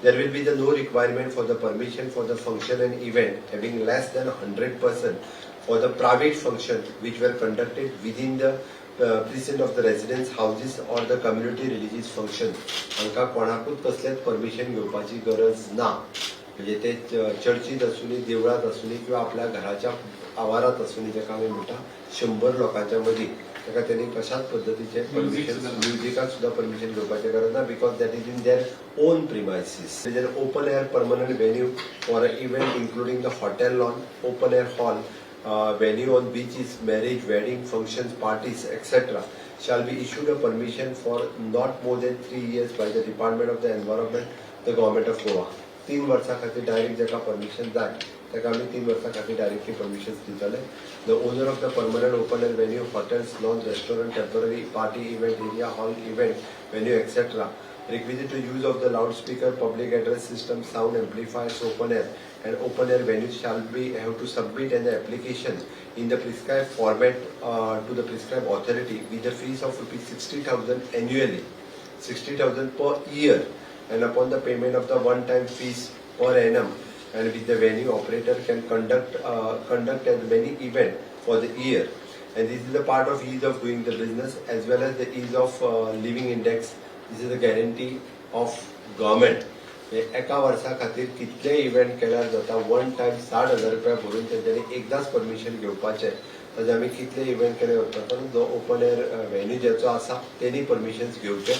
There will be the no requirement for the permission for the function and event having less than 100 person for the private function which were conducted within the precinct of the residence houses or the community religious function. हांकां कोणाकूच कसलेंच permission घेवपाची गरज ना. म्हणजे ते चर्चीत आसूनी, देवळात आसूनी किंवा आपल्या घराच्या आवारात आसूनी, ताका आमी म्हणटा 100 लोकांच्या मदीं, ताका तेणी कशाच पद्दतीचें परमिशन, म्युजिकाक सुद्दां परमिशन घेवपाचें गरज ना, because that is in their own premises. Is an open air permanent venue for a event, including the hotel lawn, open air hall, venue on beaches, marriage, wedding functions, parties, etc., shall be issued a permission for not more than 3 years by the Department of the Environment, the Government of Goa. 3 वर्सां खातीर direct जाका permission जाय ताका आमी 3 वर्सां खातीर directly permission दितले. The owner of the permanent open air venue, hotels, lawn, restaurant, temporary party event area, hall, event venue, etcetera, requisite to use of the loudspeaker, public address system, sound amplifiers, open air and open air venues shall be have to submit an application in the prescribed format to the prescribed authority with the fees of rupees 60,000 annually, 60,000 per year, and upon the payment of the one time fees per annum, and with the venue operator can conduct as many event for the year. And this is a part of ease of doing the business as well as the ease of living index. This is a guarantee of government. हे एका वर्सा खातीर कितलेय event केल्यार जाता. One time 60,000 रुपया भरून तेंच्यांनी एकदांच परमिशन घेवपाचें. ताजे आमी कितले इव्हेंट केले वता, जो ओपन एयर व्हेन्यू ज्याचो आसा तेणी परमिशन्स घेवचे.